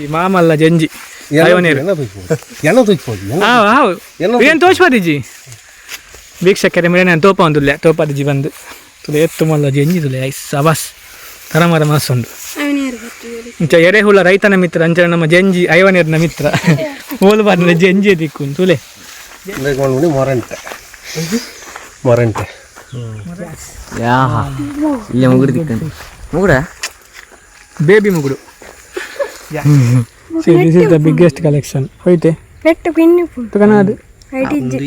ಈ ಮಾಮಲ್ಲ ಜಂಜಿ ಐವನೇರು. ಎಣ್ಣ ತೋಚ್ಬೋದು. ಹಾವು ಹಾವು. ಏನು ತೋಚ್ಪಾದಿಜಿ ವೀಕ್ಷಕರೇ, ಮೇಲೆ ನಾನು ತೋಪ ಒಂದುಲ್ಲೆ ತೋಪಾದಿಜಿ ಬಂದು ತುಲೆ ಎತ್ತು ಮಲ್ಲ ಜಂಜಿ ತುಲೆ ಐಸ್ ಸಬಾಸ್ ತರಮರ ಮಾಸುಂಡು. ಇಂಚ ಎರೆಹುಳ ರೈತನ ಮಿತ್ರ ಅಂಚನೆ ನಮ್ಮ ಜಂಜಿ ಐವನೇರ್ನ ಮಿತ್ರ ಓಲು ಬಾರ್ನ ಜಂಜಿ ದಿಕ್ಕು ತುಲೆ. ಮೊರಂಟೆ ಮೊರಂಟೆ. ಯಾಹಾ, ಇಲ್ಲ ಮುಗುಡು ತಿಕ್ಕಂತ ಮುಗುಡ. ಬೇಬಿ ಮುಗುಡು. See, this is the biggest collection. ಹೋಯ್ತೆ. ಪೆಟ್ಟು ಕಿನ್ನಿಪು. ತುಕನಾದು. ಐಟಿಜ್ಜಿ.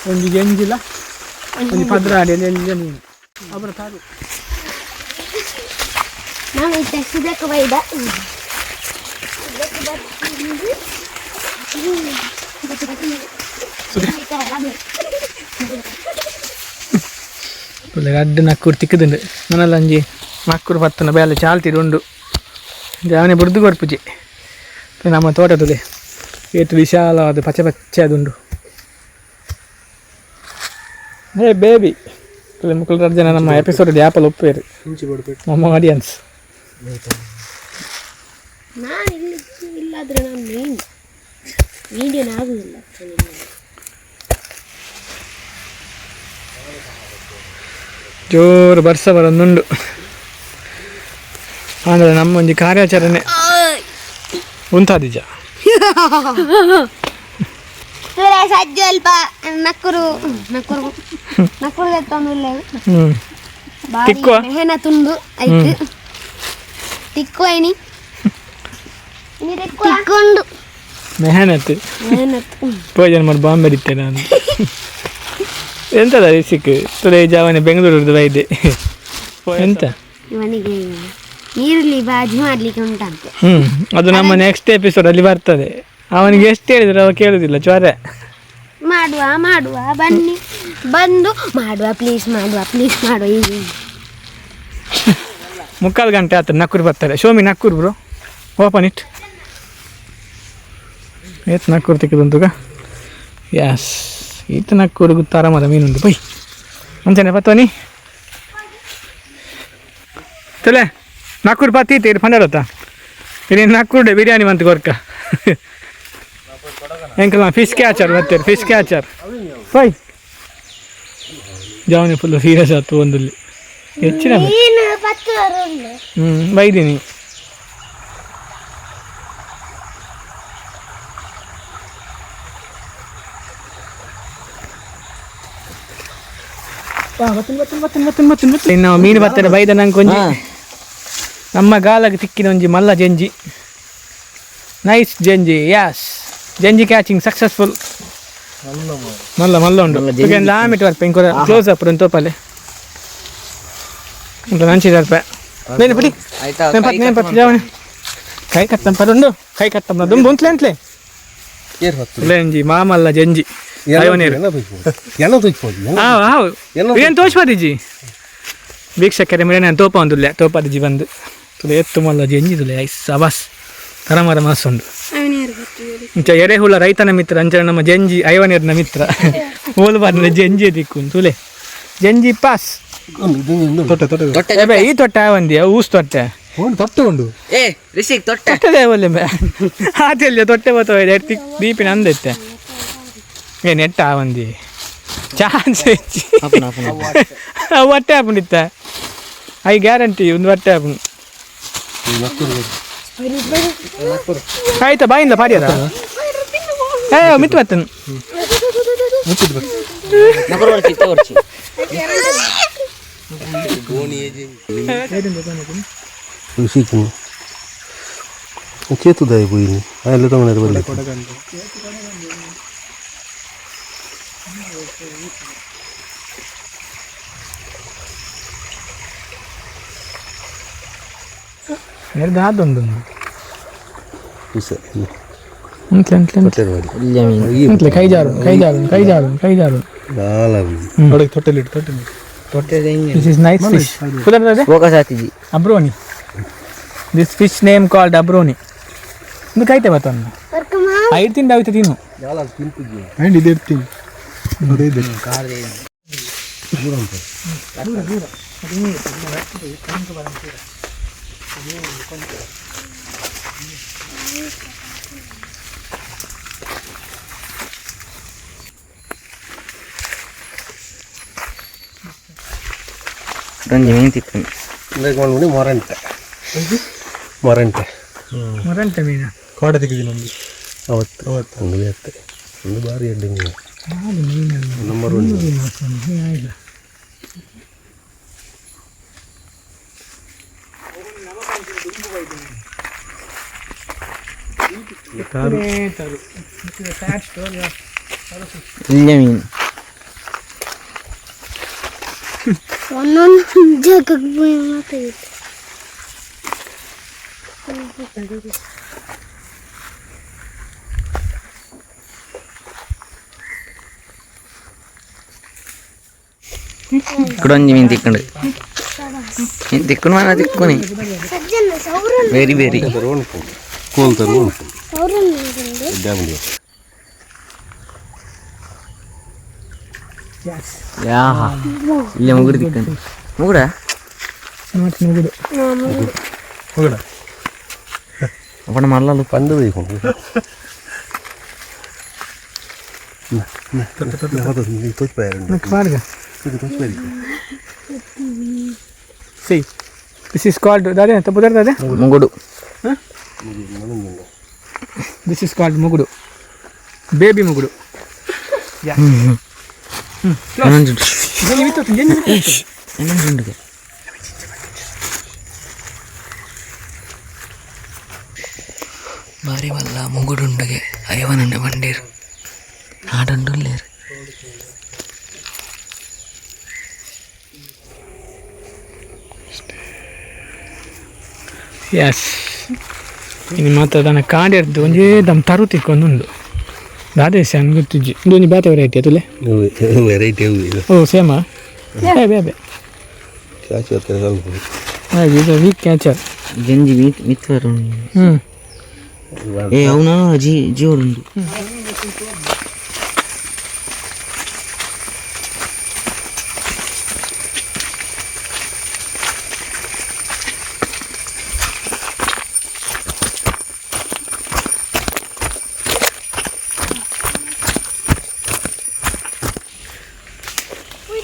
ಒಂಜಿ ಜಂಜಿಲ ಒಂಜಿ ಪದ್ರಾಡಿ ಎಲ್ಲಿ ಎಲ್ಲಿ ಮೀನು ಅಬ್ಬರ ತಾರು. ನಾನು ಇದ್ದೆ ಸುದಕ್ಕೆ ಬೈದ. ತುಲೆ ರಡ್ಡು ನಕ್ಕೂರು ತಿಕ್ಕದುಂಡು ನನಲ್ಲ ಒಂಜಿ ನಕ್ಕೂರು ಪತ್ತನ ಬೇಲೆ ಚಾಲ್ತಿಡು ಉಂಡು ಜಾವನೆ ಬುಡ್ದು ಕೊರ್ಪುಜಿ. ನಮ್ಮ ತೋಟ ತುಲೆ ಏತು ವಿಶಾಲವಾದ ಪಚ್ಚೆ ಪಚ್ಚೆ ಅದುಂಡು. ಹೇ ಬೇಬಿ ತುಲೆ ಮುಕ್ಕುಲ್ ರಡ್ಡು ಜನ ನಮ್ಮ ಎಪಿಸೋಡ್ ಆ್ಯಪಲ್ ಒಪ್ಪೇರು ನಮ್ಮ ಆಡಿಯನ್ಸ್. ನಾನು ಇಲ್ಲಿ ಇಲ್ಲಾದ್ರೆ ನಾನು ಮೇನ್ ಮೀಡಿಯನ್ ಆಗುದಿಲ್ಲ. ಜೋರು ಬರ್ಸ ಬರೊಂದುಂಡು ಅಂದರೆ ನಮ್ಮೊಂಜಿ ಕಾರ್ಯಾಚರಣೆ ಉಂತಾದಿಜ. ಸಜ್ಜು ಅಲ್ಪ ನಕ್ಕುರು ನಕ್ಕುರು ನಕ್ಕುರು ಎತ್ತೊಂದಿಲ್ಲ. ಹ್ಞೂ. ಬಾರಿ. ತಿಕ್ಕುವ? ಮೆಹನತುಂಡು ಐಕ್ ತಿಕ್ಕುವ ಇನಿ ತಿಕ್ಕೊಂಡು. ಮೆಹನತ್. ಮೆಹನತ್. ಪೋಜನ್ ಮಾಡಿ ಬಾಂಬೆ ಇತ್ತೆ ನಾನು ಎಂತದ ರಿಸಿಕ್ ತುಲೆ ಜಾವನೆ ಬೆಂಗಳೂರು ಬೈದೆ ಎಂತ. ಇವನಿಗೆ ನೀರುಳ್ಳಿ ಬಾಜಿ ಮಾಡ್ಲಿಕ್ಕೆ ಉಂಟಂತೆ. ಹ್ಮ್, ಅದು ನಮ್ಮ ನೆಕ್ಸ್ಟ್ ಎಪಿಸೋಡ್ ಅಲ್ಲಿ ಬರ್ತದೆ. ಅವನಿಗೆ ಎಷ್ಟು ಹೇಳಿದ್ರು ಅವ ಕೇಳುದಿಲ್ಲ ಜ್ವರ. ಮಾಡುವ ಮಾಡುವ ಬನ್ನಿ ಬಂದು ಮಾಡುವ ಪ್ಲೀಸ್ ಮಾಡುವ ಪ್ಲೀಸ್ ಮಾಡುವ ಈಗ. ಮುಕ್ಕಾಲು ಗಂಟೆ ಆತದೆ ನಕ್ಕೂರು ಬರ್ತಾರೆ. ಶೋಮಿ ನಕ್ಕೂರು ಬ್ರೋ, ಓಪನ್ it. ಏತ್ ನಕ್ಕೂರು ತಿಕ್ಕದಂತುಗ. ಎಸ್, ಈತ ನಕ್ಕೂರು ಗುತ್ತಾರ ಮರ ಮೀನುಂಟು ಬೈ ಅಂಚನೆ ಪತ್ತೋನಿ ತುಲೆ ನಕ್ಕೂರು ಪತ್ತಿ ಇತ್ತು ಪಂಡರತ್ತ ಇಲ್ಲಿ ನಕ್ಕೂರುಡೆ ಬಿರಿಯಾನಿ ಮಂತ್ ಕೊರ್ಕ ಎಂಕಲ್ ಫಿಶ್ ಕ್ಯಾಚರ್ ಬರ್ತಾರೆ ಫಿಶ್ ಕ್ಯಾಚರ್ ಬೈ ಜಾವನೆ ಫುಲ್ ಸೀರಿಯಸ್ ಆಯ್ತು ಒಂದಲ್ಲಿ ಹೆಚ್ಚಿನ. ಮೀನು ಪತ್ತು ಉಂಟು. ಹ್ಞೂ ಬೈದೀನಿ. ಇನ್ನು ಮೀನು ಬರ್ತಾರೆ ಬೈದ ನಂಗೆ ಕೊಂಜಿ ನಮ್ಮ ಗಾಲಗೆ ತಿಕ್ಕಿನ ಒಂಜಿ ಮಲ್ಲ ಜಂಜಿ. ನೈಸ್ ಜಂಜಿ. ಯಾಸ್, ಜಂಜಿ ಕ್ಯಾಚಿಂಗ್ ಸಕ್ಸಸ್ಫುಲ್. ಮಲ್ಲ ಮಲ್ಲ ಉಂಡು. ಮಲ್ಲ ಜಂಜಿ. ಲಾಮಿಟ್ ಬರ್ಪೆ ಇಂಕೊರ ಕ್ಲೋಸ್ ಅಪ್ ಉಂಟು ತೋಪಲೆ ಉಂಟು ನಂಚಿ ಬರ್ಪೆ ನೇನು ಬಿಡಿ. ಆಯ್ತಾ? నేను పత్తి నేను పత్తి జావని ಕೈ ಕತ್ತಂ ಪರುಂಡು ಕೈ ಕತ್ತಂ ದುಂಬು ಉಂತ್ಲೆ ಅಂತ್ಲೆ. ಏರ್ ಹೊತ್ತು. ಜಂಜಿ ಮಾಮಲ್ಲ ಜಂಜಿ ಐವನೇರು. ಎಣ್ಣ ತೋಚ್ಬೋದು. ಹಾವು ಹಾವು. ಏನು ತೋಚ್ಪಾದಿಜಿ ವೀಕ್ಷಕರೇ, ಮೇಲೆ ನಾನು ತೋಪ ಒಂದುಲ್ಲೆ ತೋಪಾದಿಜಿ ಬಂದು ತುಲೆ ಎತ್ತು ಮಲ್ಲ ಜಂಜಿ ತುಲೆ ಐಸ್ ಸಬಾಸ್ ತರಮರ ಮಾಸುಂಡು. ಇಂಚ ಎರೆಹುಳ ರೈತನ ಮಿತ್ರ ಅಂಚನೆ ನಮ್ಮ ಜಂಜಿ ಐವನೇರ್ನ ಮಿತ್ರ ಓಲು ಬಾರ್ನ ಜಂಜಿ ದಿಕ್ಕು ತುಲೆ ಜಂಜಿ ಪಾಸ್. ತೊಟ್ಟೆ ತೊಟ್ಟೆ. ತೊಟ್ಟೆ. ಏ ಬೇ, ಈ ತೊಟ್ಟೆ ಆವಂದಿ ಊಸ್ ತೊಟ್ಟೆ. ಉಂಡು ತೊಟ್ಟೆ ಉಂಡು. ಏ ರಿಷಿಕ್ ತೊಟ್ಟೆ. ತೊಟ್ಟೆ ಒಲ್ಲೆ ಆತಿಲ್ಲ ತೊಟ್ಟೆ ಬತ್ತವ ತಿಕ್ ದೀಪಿನ ಅಂದೆತ್ತೆ ಏ ನೆಟ್ಟ ಆವಂದಿ ಚಾನ್ಸ್ ಹೆಚ್ಚಿ. ಅಪ್ಪನ ಅಪ್ಪನ. ಅವು ಹೊಟ್ಟೆ ಆಪುಂಡಿತ್ತ I guarantee ಒಂದು ಹೊಟ್ಟೆ ಆಪುಂಡು. ಆಯ್ತಾ ಬಾಯಿಂದ ಪಾಡಿಯದ ಏ ಮಿತ್ತು ಬತ್ತನು. ನಕರು ಬರ್ಚಿ ತೋರ್ಚಿ. ಋಷಿಕು ಚೇತುದಾಯ ಪೋಯಿನಿ ಅಲ್ಲ ತಗೊಂಡು ಬರಲಿ. ದಾದೊಂದು. ಸರಿ. ಅಂತ್ಲೆ ಅಂತ್ಲೆ ಅಂತ್ಲೆ. ಇಲ್ಲ ಮೀನು. ಅಂತ್ಲೆ ಕೈ ಜಾರು ಕೈ ಜಾರು ಕೈ ಜಾರು ಕೈ ಜಾರು. ತೊಟ್ಟೆಲಿಟ್ಟು ತೊಟ್ಟೆ. ತೊಟ್ಟೆ. This is nice fish. Focus ಆತಿಜಿ. Abalone. This fish name called abalone. ಒಂದು ಕೈತೆ ಬತ್ತನ್ನು ಐದು ತಿಂಡ ಐತೆ ತಿನ್ನು. ಆ್ಯಂಡ್ ಇದು ಇರ್ತೀನಿ ಅದೇ ಇದೆ. ಒಂಜಿ ಮೀನು ತಿಕ್ಕುಂಡು ಇಂದಕ್ಕೆ ಮೊರಂಟೆ ಮೊರಂಟೆ ಮೊರಂಟೆ ಮೀನು ಕೋಡೆ ತೆಗೆದಿನ ಒಂದು ಅವತ್ತು ಅವತ್ತು ಒಂದು ಎತ್ತೆ ಒಂದು ಬಾರಿ ಎಡ್ಡೆ ಮೀನು ಅದು ಮೀನು ನಂಬರ್ ಒನ್ ಆಯ್ತು. ಇಲ್ಲೇ ಮೀನು ಒಂದೊಂದು ಜಾಗಕ್ಕೆ ಮಾತಾಯಿತು. ఇక్కడ ಒಂಜಿ ಮೀನು ತಿಕ್ಕುಂಡು ಮೀನು ತಿಕ್ಕುಂಡು ಮಾನ ತಿಕ್ಕುನಿ ಸಜ್ಜನ ಸೌರನ್ ವೆರಿ ವೆರಿ ಕೋಲ್ತರು ಉಂಟು ಸೌರನ್ ಡ್ಯಾಮ್ ಯಾ ಇಲ್ಲೇ ಮುಗುಡು ತಿಕ್ಕುಂಡು ಮುಗುಡ not ಮುಗುಡು ಹೋಗೋಣ ಅಪ್ಪಣ ಮಲ್ಲಲು ಪಂಡು ಬೇಕು ಪಾರ್ಗ C this is called ದಾದೆ ತಪ್ಪು ದಾದೆ ಮುಗುಡು this is called ಮುಗುಡು baby ಮುಗುಡು. ಇನ್ನೊಂದು ಭಾರಿ ಮಲ್ಲ ಮುಗುಡುಂಡುಗೆ ಐವನುಂಡೆ ಬಂಡೇರು ಆಡುಂಡುಲ್ಲೇರು. ಎಸ್ ಇನ್ನು ಮಾತ್ರ ದಾನ ಕಾಂಡಿರ್ದು ಒಂಜೇ ದಮ್ ತರು ತಿಕ್ಕೊಂದುಂಡು ದಾದೇಶ ಗೊತ್ತಿಜ್ಜಿ ಇದು ಒಂಜಿ ಬೇತೆ ವೆರೈಟಿ ಅತುಲೆ. ವೆರೈಟಿ ಇದು ಓ ಸೇಮಾ ಬೇ ಬೇ ಬೇ ಕ್ಯಾಚ್ ಸ್ವಲ್ಪ ಹಾಗೆ ಇದು ವೀಕ್ ಕ್ಯಾಚರ್. ಗಂಜಿ ಮಿತ್ ಮಿತ್ವರು. ಹ್ಞೂ ಏ ಅವನ ಜಿ ಜಿಯೋಡುಂಡು.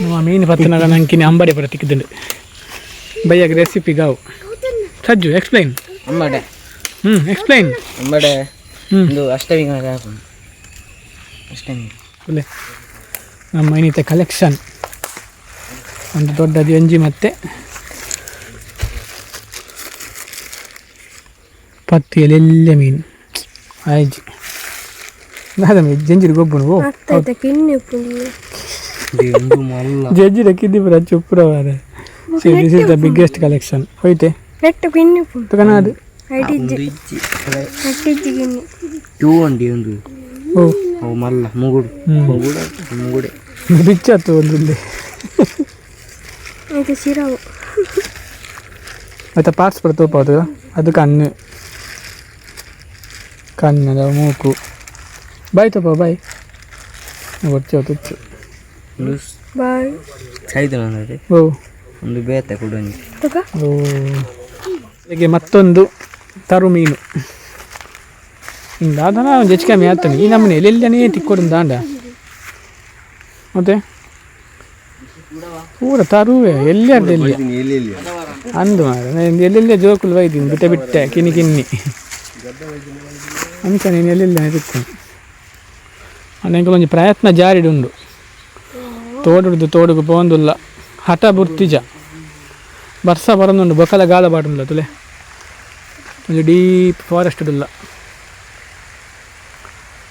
ನಮ್ಮ ಮೀನು ಪತ್ತನಾಗ ನಂಕಿನಿ ಅಂಬಾಡಿ ಪರ ತಿಕ್ಕಿದ್ದುಂಡು ಬಯ್ಯಾಗ ರೆಸಿಪಿ ಗಾವು ಸಜ್ಜು ಎಕ್ಸ್ಪ್ಲೈನ್. ಅಂಬಡೆ ಹ್ಞೂ ಎಕ್ಸ್ಪ್ಲೈನ್. ಅಂಬಡೆ ಹ್ಞೂ ಒಂದು ಅಷ್ಟಮಿ ಹಾಕೊಂಡು ಅಷ್ಟಮಿ ಒಳ್ಳೆ ನಮ್ಮ ಇನ್ನಿತ ಕಲೆಕ್ಷನ್ ಒಂದು ದೊಡ್ಡದು ಎಂಜಿ ಮತ್ತೆ ಪತ್ತು ಎಲ್ಲೆಲ್ಲ ಮೀನು ಆಯ್ಜಿ ದಾದ ಜಂಜಿರಿ ಗೊಬ್ಬನು ಓ ಆಗ್ತೈತೆ ಕಿನ್ನಿ ಉಪ್ಪು. ಜಂಜಿರ ಕಿದ್ದಿ ಪುರ ಚುಪ್ಪುರವಾದ. See this is the biggest collection ಹೋಯ್ತೆ ನೆಟ್ಟು ಕಿನ್ನಿ ಉಪ್ಪು ತುಕನ ಅದು ಐಟಿಜ್ಜಿ ಐಟಿಜ್ಜಿ ಕಿನ್ನಿ ಕ್ಯೂ ಅಂಡಿ ಒಂದು ಓ ಅವು ಮಲ್ಲ ಮುಗುಡು ಹ್ಞೂ ಮುಗುಡು ಮುಗುಡೆ ಬಿಚ್ಚಾತು ಒಂದು ಇಲ್ಲಿ ಇದು ಶಿರಾವು. ಮತ್ತು ಪಾರ್ಟ್ಸ್ ಪೂರ ತೋಪಾದು ಅದು ಕಣ್ಣು ಕಣ್ಣದ ಮೂಕು ಬಾಯ್ ತೋಪ ಬಾಯ್ ಗೊಚ್ಚು ತುಚ್ಚು ಒಂದು ಬಾಯ್ ಸೈದು ಅಂದರೆ ಓ ಒಂದು ಬೇತೆ ಕೂಡ ಒಂಜಿ ತುಕ ಓ ಹೀಗೆ ಮತ್ತೊಂದು ತರು ಮೀನು ದಾದನ ಒಂದು ಹೆಚ್ಚು ಕಮ್ಮಿ ಆಗ್ತಾನೆ ಈ ನಮ್ಮನೆ ಎಲ್ಲೆಲ್ಲನೇ ತಿಕ್ಕೊಡು ದಾಂಡ ಮತ್ತೆ ಪೂರ ತರುವೆ ಎಲ್ಲಿ ಅರ್ಧ ಎಲ್ಲಿ ಅಂದು ಮಾರ ಎಲ್ಲೆಲ್ಲೇ ಜೋಕುಲು ಬೈದೀನಿ ಬಿಟ್ಟೆ ಬಿಟ್ಟೆ ಕಿನ್ನಿ ಕಿನ್ನಿ ಅಂಚ ನೀನು ಎಲ್ಲೆಲ್ಲ ತಿಕ್ಕೊಂಡು ಅನೇಕ ಒಂಜಿ ಪ್ರಯತ್ನ ಜಾರಿಡುಂಡು ತೋಡುಡ್ದು ತೋಡುಗು ಪೋಂದುಲ್ಲ ಹಠ ಬುರ್ತಿಜ ಬರ್ಸ ಬರೊಂದುಂಡು ಬೊಕಲ ಗಾಲ ಬಾಡುಂಡ್ಲ ತುಲೆ ಒಂಜಿ ಡೀಪ್ ಫಾರೆಸ್ಟ್ ಉಲ್ಲ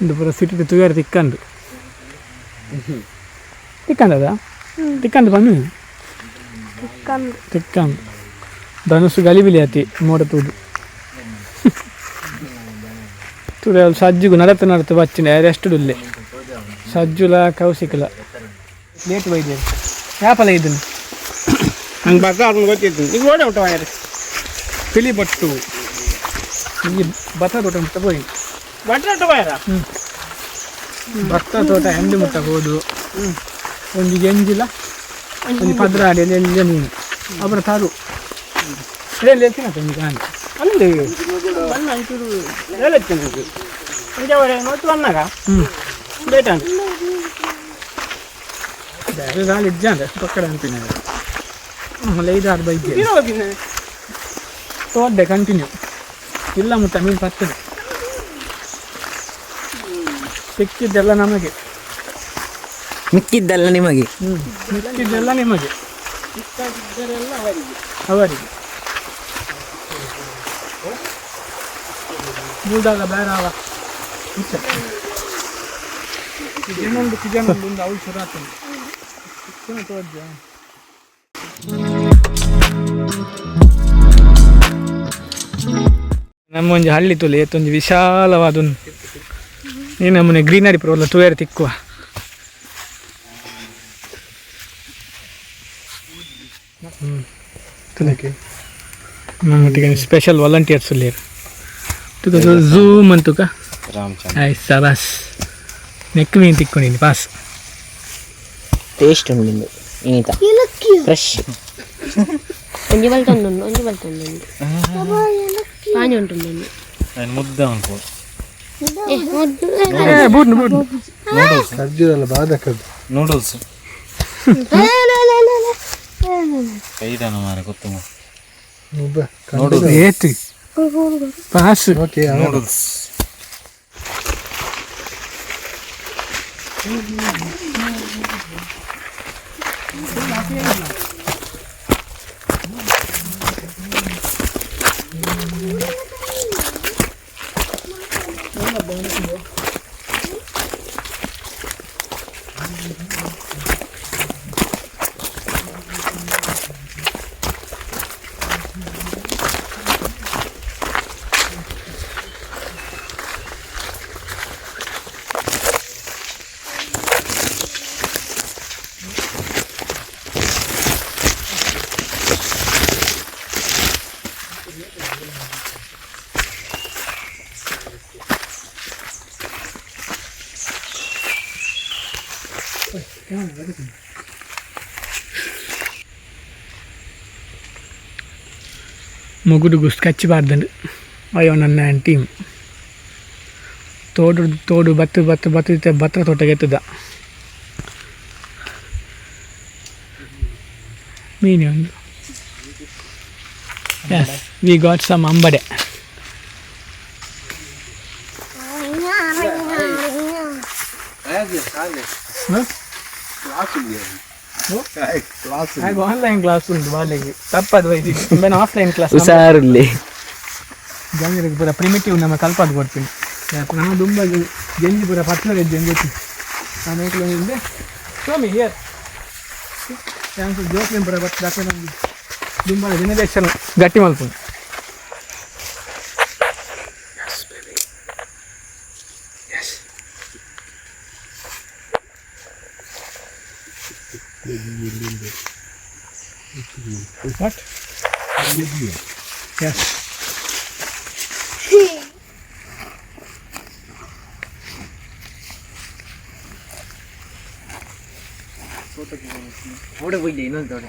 ಉಂದು ಪೂರ ಸಿಟಿ ತುಯಾರ ತಿಕ್ಕಂದು ತಿಕ್ಕಂದದ ತಿಕ್ಕಂದು ಬನ್ನು ಕಂದು ತಿಕ್ಕಂದು ಧನುಸು ಗಲಿಬಿಲಿ ಅತಿ ಮೋಡ ತೂದು ತುಲೆ ಅಲ್ಲಿ ಸಜ್ಜುಗು ನಡತು ನಡತು ಬಚ್ಚಿನ ರೆಸ್ಟ್ ಉಲ್ಲೆ ಸಜ್ಜುಲ ಕೌಶಿಕಲ ಲೇಟ್ ಬೈದೆ ಯಾಪಲ ಇದನ್ನು ನಂಗೆ ಬರ್ತಾ ಅದನ್ನು ಗೊತ್ತಿತ್ತು ಈಗ ಓಡ ಉಂಟು ವಾಯರ್ ಪಿಲಿ ಬಟ್ಟು ಇಲ್ಲಿ ಭತ್ತ ತೋಟ ಮುಟ್ಟ ಹೋಗಿ ಬಟ್ರೆ ಉಂಟು ವಾಯರ ಭತ್ತ ತೋಟ ಎಂಡಿ ಮುಟ್ಟ ಹೋದು ಒಂದು ಎಂಜಿಲ ಒಂದು ಪದ್ರಾಡಿ ಎಲ್ಲಿ ಮೀನು ಅವರ ತಾರು ಅಲ್ಲಿ ಬಣ್ಣ ಒಂಚೂರು ಹೇಳುತ್ತೆ ಅಂಜಾವರೆ ನೋಟು ಬಂದಾಗ ಲೇಟ್ ಅಂತ ಬೇರೆ ಇಜ್ಜಾಂದ ಪಕ್ಕಡ ಅಂತೀನಿ ಐದಾರು ಬೈಕ್ ತೋಡ್ಡೆ ಕಂಟಿನ್ಯೂ ಇಲ್ಲ ಮುಟ್ಟ ಮೀನು ಬರ್ತದೆ ಸಿಕ್ಕಿದ್ದೆಲ್ಲ ನಮಗೆ ಮಿಕ್ಕಿದ್ದೆಲ್ಲ ನಿಮಗೆ ಮಿಕ್ಕಿದ್ದೆಲ್ಲ ನಿಮಗೆ ಅವರಿಗೆ ಮೂದಾಗ ಬೇರೆ ಅವ ಕಿಜನೊಂದು ಕಿಜನೊಂದು ಒಂದು ಅವಳು ಶುರು ಆಗ್ತದೆ ತೋಡ್ಜ ನಮ್ಮ ಒಂಜಿ ಹಳ್ಳಿ ತುಲೆ ಏತೊಂಜಿ ವಿಶಾಲವಾದ ಒಂದು ಈ ನಮ್ಮನೆ ಗ್ರೀನರಿ ಪರವಲ್ಲ ತೂಯರ್ ತಿಕ್ಕುವ ತುಲಕ್ಕೆ ನಮ್ಮೊಟ್ಟಿಗೆ ಸ್ಪೆಷಲ್ ವಾಲಂಟಿಯರ್ಸ್ ಉಲ್ಲೇರು ತುಕ ಝೂಮ್ ಅಂತುಕ ಆಯ್ ಸಬಾಸ್ ನೆಕ್ ಮೀನು ತಿಕ್ಕೊಂಡಿನಿ ಪಾಸ್ ಟೇಸ್ಟ್ ಉಂಡು ಇನ್ನಿತ ಫ್ರೆಶ್ ಒಂಜಿ ಬಲ್ತೊಂದು ಒಂಜಿ ಬಲ್ತೊಂದು ಪಾನಿ ಉಂಟು ಮುದ್ದೆ ಅನ್ಕೋ ಬೂಡ್ನು ಬೂಡ್ನು ಖರ್ಜೂರಲ್ಲ ಬಾದಕದ್ದು ನೂಡಲ್ಸ್ ಕೈದಾನ ಮಾರ ಗೊತ್ತು ಒಬ್ಬ ಏತು ಪಾಸ್ ಓಕೆ ನೂಡಲ್ಸ್ ಮುಗುಡುಗು ಸ್ಕೆಚ್ ಬಾರ್ದಂಡು ಅಯ್ಯೋ ನನ್ನ ಟೀಮ್ ತೋಡು ತೋಡು ಬತ್ತು ಬತ್ತು ಬತ್ತು ಬತ್ರ ತೋಟಗೆ ಎತ್ತದ ಮೀನು ಒಂದು ಎಸ್ we got some ಅಂಬಡೆ ಆನ್ಲೈನ್ ಕ್ಲಾಸ್ ಉಂಟು ಬಾಲಿಗೆ ತಪ್ಪದು ವೈದ್ಯ ಆಫ್ಲೈನ್ ಕ್ಲಾಸ್ ಹುಷಾರಿಲ್ಲಿ ಜನರಿಗೆ ಪೂರ ಪ್ರಿಮಿಟಿವ್ ನಮ್ಮ ಕಲ್ಪಾದ ಕೊಡ್ತೀನಿ ನಮ್ಮ ದುಂಬ ಜಂಜಿ ಪೂರ ಪತ್ಲ ಜಂಜಿ ಆಮೇಲೆ ಸ್ವಾಮಿ here ಜೋಕ್ಲಿನ್ ಪೂರ ಬರ್ತದೆ ದುಂಬ ಜನರೇಷನ್ ಗಟ್ಟಿ ಮಲ್ಪುಂಡು What? Yes. ಓಡ ಹೋಗಿ ಇನ್ನೊಂದು ತೋಟ.